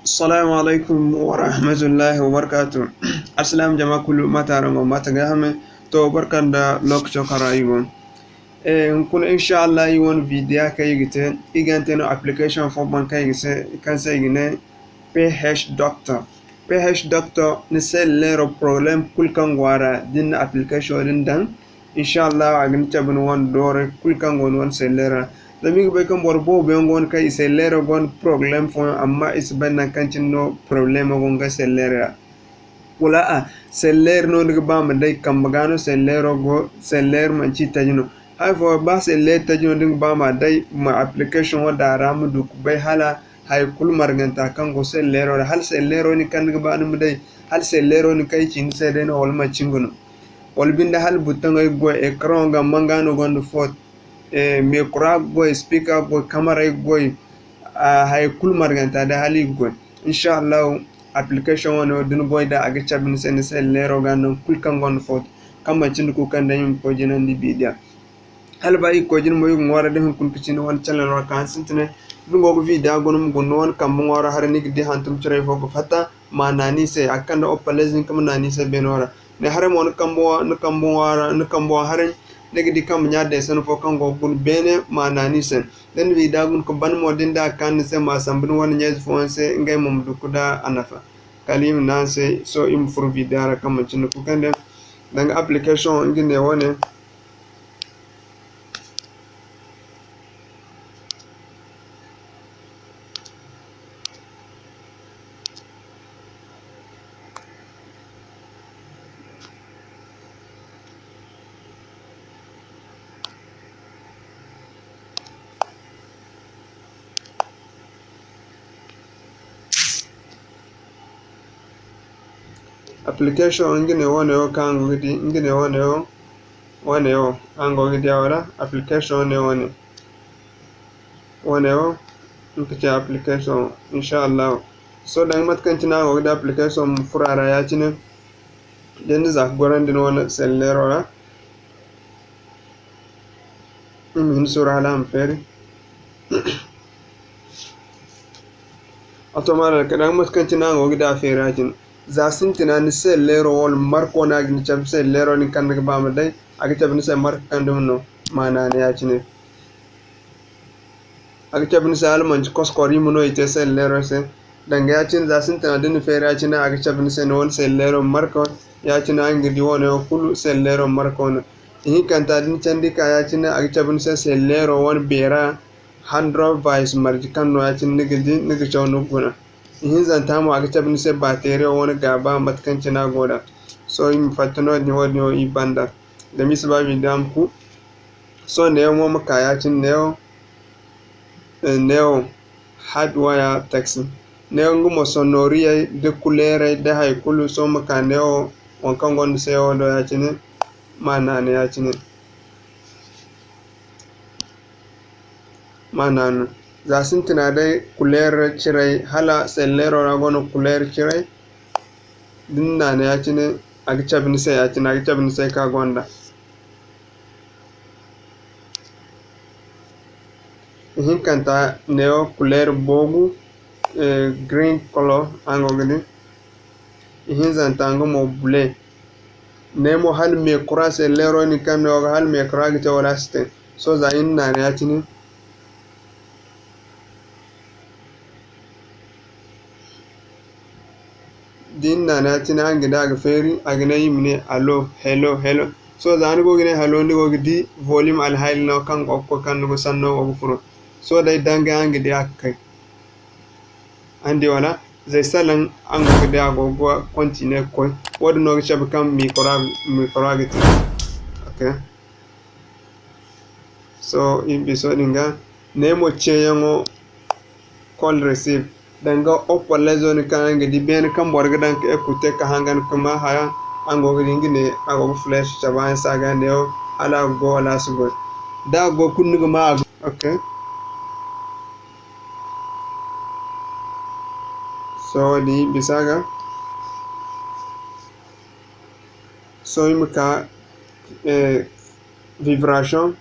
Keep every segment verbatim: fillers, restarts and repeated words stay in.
Assalamu alaikum wa rahmatullahi wa barakatuh. Assalam jama kulu, mate araŋ go, mate ga hame? To, barka nda lokaco kaŋ ra iri go. Eh, hunkuna, insha Allah, iri wane video kaŋ iri ga te, iri ga te no application fo boŋ kaŋ iri ga se, kaŋ se iri ga ne P H Doctor. P H Doctor, ni selleero problème kulu kaŋ go a ra, da ni na application din daŋ, insha Allah, a ga ni cabe ni wane doorey kulu kaŋ go ni wane selleero ra. Zama iri ga bay kaŋ boro boobo yaŋ go no kaŋ i selleero gonda problème fooyaŋ, amma i si bay nangu kaŋ cine no problème go ngey selleero ra. Wala a, selleero no ni ga ba ma day kambe ga no selleero go, selleero manci itaji no. Hay fo, ba selleero itaji no da ni ga ba ma day, ma application wo daŋ a ra, ma du ga bay hala hay kulu marganta kaŋ go selleero ra. Hala selleero ni kaŋ ni ga ba ni ma day, hala selleero ni kaŋ i ci ni se day no, wala manci nga no. Wala binde hala butaŋey ga goy, écran ga manga no gonda fo, eh, micro ga goy, speaker ga goy, camera ga goy, ah, hay kulu marganta day hala i ga goy. Insha Allah, application wane wo da ni goy da, a ga cabe ni se, ni selleero ga nangu kulu kaŋ gonda fo, kaŋ manci ni kuukaŋ day i ma koy jinandi video. Hala ba iri ga koy jina mo, iri ga ŋwaara da hunkuna ka ci ni wane channel ra ka han sintinay. Da ni go ga video guna, ma guna ni wane kambe ŋwaaro haray, ni ga di hantum ciray fo ga fatta, ma naanu i se. A ga kande opalez hinka ma naanu i se beeno ra. Ne haray mo ni kambe wa-, ni kambe ŋwaara, ni kambe wa haray, ni ga di kambe ɲa deesana fo kaŋ go ga guna beene, ma naanu i se. Da ni video guna ka ban mo, da ni da a ga kaanu ni se, ma a sambu ni wane ɲayze fooyaŋ se, ngey mo ma du ga da a nafa. Kala iri ma ne araŋ se, sohõ iri ma furo video ra kaŋ manci ni kuukaŋ day. Danga application nga ne wane. Application nga ne wane wo kaŋ araŋ go ga di, nga ne wane wo, wane wo, araŋ go ga di a wala? Application ne wane. Wane wo, nga ka ci application, insha Allah. Sohõ danga mate kaŋ cine araŋ go ga di application ma furo a ra ya-cine, da ni za ka gorandi ni wane selleero ra. Iri ma hin suuru hala a ma feeri. A to, ma daŋ kala mate kaŋ cine a go ga di a feeri ya-cine. Za sintina ni selleero wala marko no a ga ni cabe selleero din kaŋ ni ga ba ma day, a ga cabe ni se marka kaŋ dumi no, ma naanu ya-cine. A ga cabe ni se hala manci koskori mo no i te selleero se. Danga ya-cine za sintina da ni feeri ya-cine a ga cabe ni se ni wane selleero marko. Ya-cine araŋ ga di wane wo kulu selleero marko no. Ihinkanta da ni candi ka ya-cine a ga cabe ni se selleero wane beera hundred vice marje kaŋ no ya-cine ni ga di, ni ga caw ni ga guna. Ihinzanta mo a ga cabe ni se bateriyo wane gaaba mate kaŋ cine a go da. Sohõ iri ma fatta noodin wo-din wo iri banda. Zama iri si ba video ma ku. Sohõ neewo mo ma ka ya-cine neewo, eh, neewo hardware text. Neewo nga mo sonnoriyey da kuleerey da hay kulu. Sohõ ma ka neewo waŋ kaŋ gonda seewo do ya-cine, ma naanu ya-cine. Ma naanu. Za sintina day kuleer ciray, hala selleero ra go no kuleer ciray. Da ni naanu ya-cine, a ga cabe ni se ya-cine, a ga cabe ni se kaŋ a gonda. Ihinkanta neewo kuleer boogu, eh, green color, araŋ go ga di. Ihinzanta nga mo bleu. Ne mo hala mekura selleero ni kaŋ ne wo ga hala mekura ga te wala a si te. Sohõ za iri na naanu ya-cine. Da iri na naanu ya-cine, araŋ ga di a ga feeri, a ga ne iri ma ne allo, hello, hello. Sohõ za ni go ga ne hello, ni go ga di volume alhaali no kaŋ go ga koy kaŋ ni go sanno go ga furo. Sohõ day danga araŋ ga di a ga kay. Araŋ di wala? Zay salaŋ araŋ go ga di a go ga continuer ga koy. Wo-din no ga cabe kaŋ mikro, mikro ga te. Ok. Sohõ iri bisa din ga, ne mo ceeyaŋo call receive. Danga oppo lezo ni kaŋ araŋ ga di beene kaŋ boro ga daŋ ka écouter ka hangan ka ma haya, araŋ go ga di nga ne a go ga flash cabe araŋ se a ga ne wo hala a ga goy wala a si goy. Da a goy kulu ni ga ma a ga, ok. Sohõ da iri bisa ga. Sohõ iri ma ka, eh, vibration.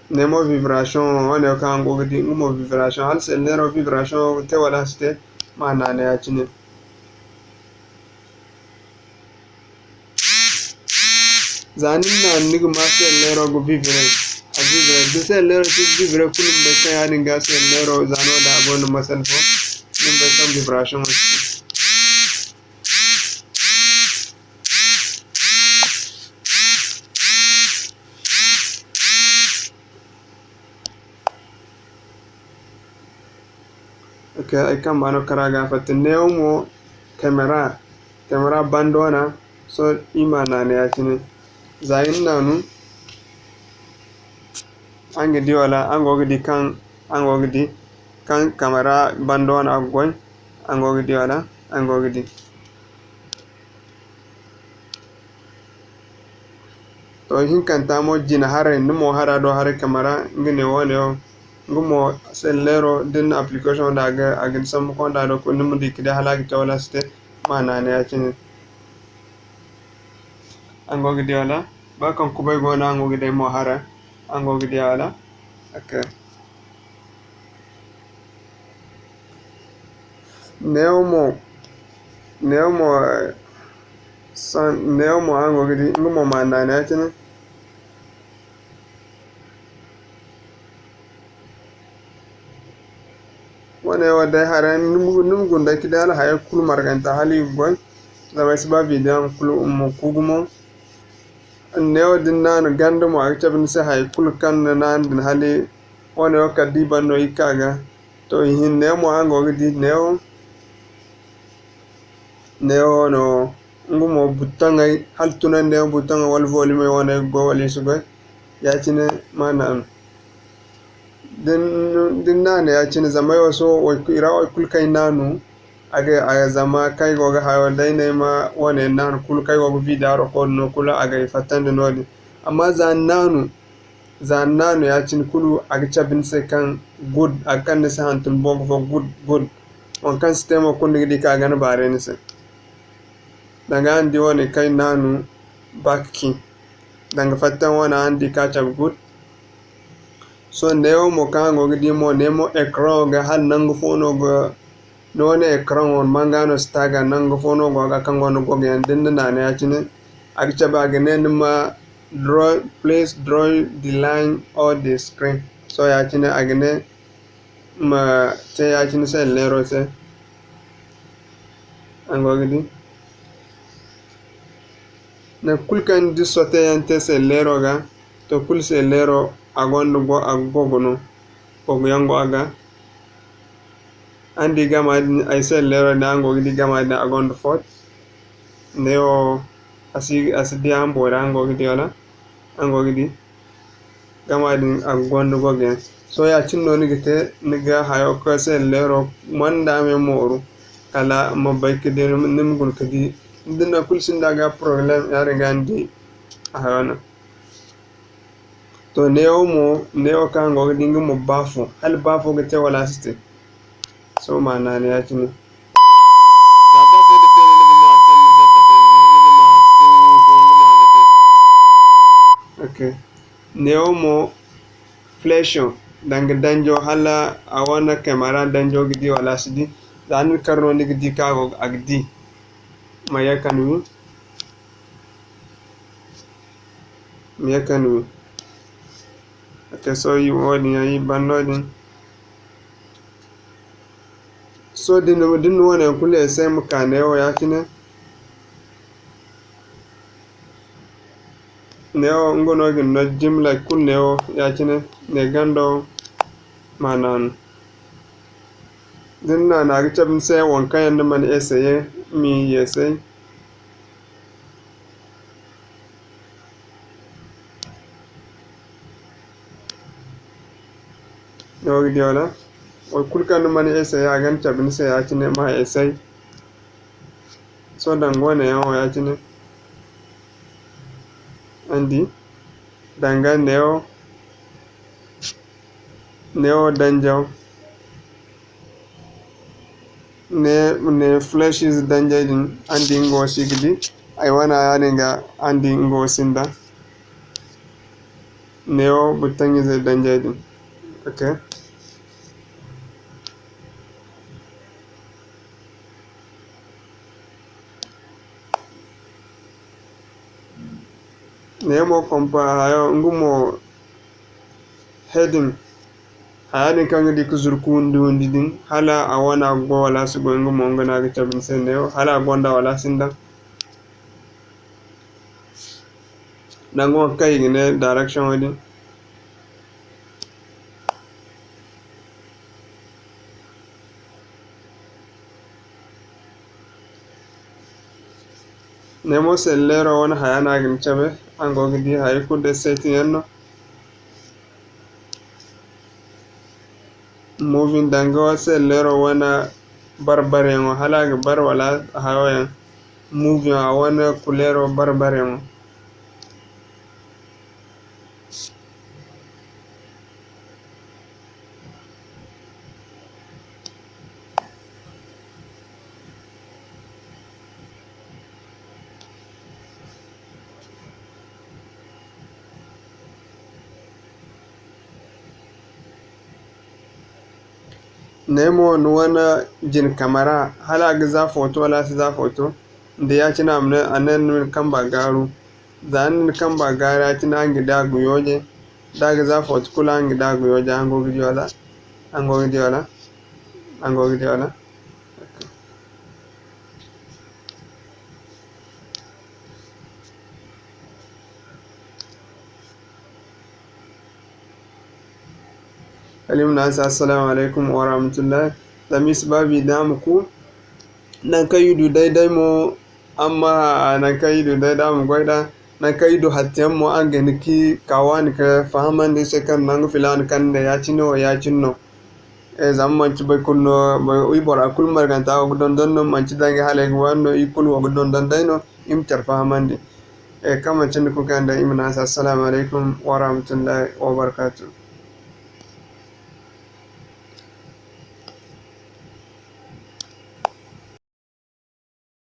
Ne mo vibration wo, wane wo kaŋ araŋ go ga di, nga mo vibration. Hala selleero vibration wo ga te wala a si te? ma naana ya-cine. Za ni na naanu, ni ga ma selleero ga vibre, a vibre. Da selleero si vibre kulu, ni bay kaŋ yaadin ga selleero za no da a gonda masal fo, ni bay kaŋ vibration wo si te. Ok, ay kamba no kara ga fatta. Neewo mo, camera, camera bando wana, sohõ i ma naana ya-cine. Za i na naanu, araŋ ga di wala? Araŋ go ga di kaŋ, araŋ go ga di kaŋ camera bando wana ga goy? Araŋ go ga di wala? Araŋ go ga di. To, ihinkanta mo, jina haray, ni mo hara do haray kamara, nga ne wo-ne wo, nga mo selleero, da ni na application da a ga, a ga ni sambu konda do kulu, ni ma di ka di hala a ga te wala a si te, ma naana ya-cine. Araŋ go ga di wala? Ba kaŋ kubay go no, araŋ go ga di ay mo hara, araŋ go ga di wala? Ok. Neewo mo, neewo mo, eh, san-, neewo mo araŋ go ga di, nga mo ma naana ya-cine. Wo-ne wo day haray, ni ma, ni ma guna day ka di hala hayey kulu marganta hala i ga goy. Zama ay si ba video yaŋ kulu ma ku gumo. Neewo da ni naanu ganda mo, a ga cabe ni se hay kulu kaŋ ni naanu din hala wo-ne wo kala da i ban no i ka ga. To, i hinne mo araŋ go ga di neewo. Neewo no, nga mo butaŋey, hala tunandi yaŋ butaŋey wala volume wane go wala i si goy. Ya-cine ma naanu. Da ni, da ni naanu ya-cine, zama ay wo sohõ, i ra wo kulu kaŋ ay naanu, a ga, a ga zama kaŋ ay go ga hayo, day no ay ma wane naanu kulu kaŋ ay go ga video record no kulu, a ga ay fattandi noodin. Amma za ni naanu, za ni naanu ya-cine kulu, a ga cabe ni se kaŋ good, a ga kande ni se hantum boobo fo good, good. Waŋ kaŋ si te mo kulu, ni ga di kaŋ a ga ni baare ni se. Danga araŋ di wane kaŋ ay naanu back key. Danga fattaŋ wane araŋ di ka cabe good. Sohõ neewo mo kaŋ araŋ go ga di mo, ne mo écran ga hala nangu fo no ga, ni wane écran wo manga no si taaga, nangu fo no go ga kaŋ gonda gogoyaŋ da ni na naana ya-cine. A ga cabe a ga ne ni ma draw, please draw the line or the screen. Sohõ ya-cine a ga ne ma te ya-cine selleero se. Araŋ go ga di. Nangu kulu kaŋ ni di sote yaŋ te selleero ga, to kulu selleero a gonda go, a ga gogo no. Gogo yaŋ go a ga. Araŋ di gama din, ay selleero din, araŋ go ga di gama din a gonda fot. Neewo a si, a si di araŋ boori, araŋ go ga di wala? Araŋ go ga di. Gama din a ga gonda gogeyaŋ. Sohõ ya-cine no ni ga te, ni ga hayo ka selleero manda me mooru, kala ma bay ka di, ni ma guna ka di. Ni da nangu kulu sinda ga problème, ya-din ga ni di a hayo no. To, neewo mo, neewo kaŋ araŋ go ga di, nga mo ba fo, hala ba fo ga te wala a si te? Sohõ ma naana ya-cine. Za ba fo ga te no, ni ga ma kaŋ ni zarta kay, ni ga ma suuku, nga mo a ga te. Ok. Neewo mo, flèche, danga danjo, hala a wane camera danjo ga di wala a si di. Za ni kar no, ni ga di kaŋ a go, a ga di. Ma ye ka ni wi. Ma ye ka ni wi. Ok, sohõ i wo-din yaŋ, i ban no-din. Sohõ da ni, da ni wane yaŋ kulu essayer ma ka neewo ya-cine. Neewo nga no ga ni no jimla kulu neewo ya-cine, ne gando ma naanu. Da ni naanu a ga cabe ni se waŋ kaŋ yaŋ ni mana essayer, ma i essayer. Ni go ga di wala? Wo kulu kaŋ ni mana essayer, a ga ni cabe ni se ya-cine, ma essayer. Sohõ danga wane yaŋ wo ya-cine. Araŋ di? Danga neewo, neewo danjo. Ne, ne flèche ize danjey din, araŋ di nga wo si ga di. Ay wana ya-din ga, araŋ di nga wo sinda. Neewo button ize danjey din. Ok. Ne mo kompa hayo, nga mo heading, haya din kaŋ ga di ga zuru ka windi windi din, hala a wane a ga goy wala a si goy, nga mo nga no a ga cabe ni se neewo, hala a gonda wala a sinda. Nangu wo kaŋ i ga ne direction wo din. Ne mo selleero wane haya no a ga ni cabe, araŋ go ga di hari kulu day setting yaŋ no. Moving danga selleero wane barbaryaŋo, hala a ga bar wala hayo yaŋ. Moving a wane kuleero barbaryaŋo. Ne mo ni wane jine kamara, hala a ga za foto wala a si za foto. Da ya-cine a ma ne, a ne ni ma ni kamba gaaru. Za ni na ni kamba gaaru ya-cine, araŋ ga di a ga yooje. Da a ga za foto kulu, araŋ ga di a ga yooje. Araŋ go ga di wala? Araŋ go ga di wala? Araŋ go ga di wala? Kala i ma ne a se, "Assalamu alaikum wa rahmatullahi." Zama i si ba video ma ku nangu kaŋ i du day-day mo, amma nangu kaŋ i du day-day a ma goy nd'a. Nangu kaŋ i du hattiyaŋ mo, araŋ ga hin ka ka waani ka fahamandi i se kaŋ nangu filaana kaŋ ni ne ya-cine wo, ya-cine no. Eh, zama manti boro kulu no, boro, i bora kulu marganta wo ga dondon no, manti danga hala ay ga waani no, i kulu wo ga dondon day no, i ma care fahamandi. Eh, kaŋ manti ni kulu kaŋ day, i ma ne a se, "Assalamu alaikum wa rahmatullahi wa barakatuh."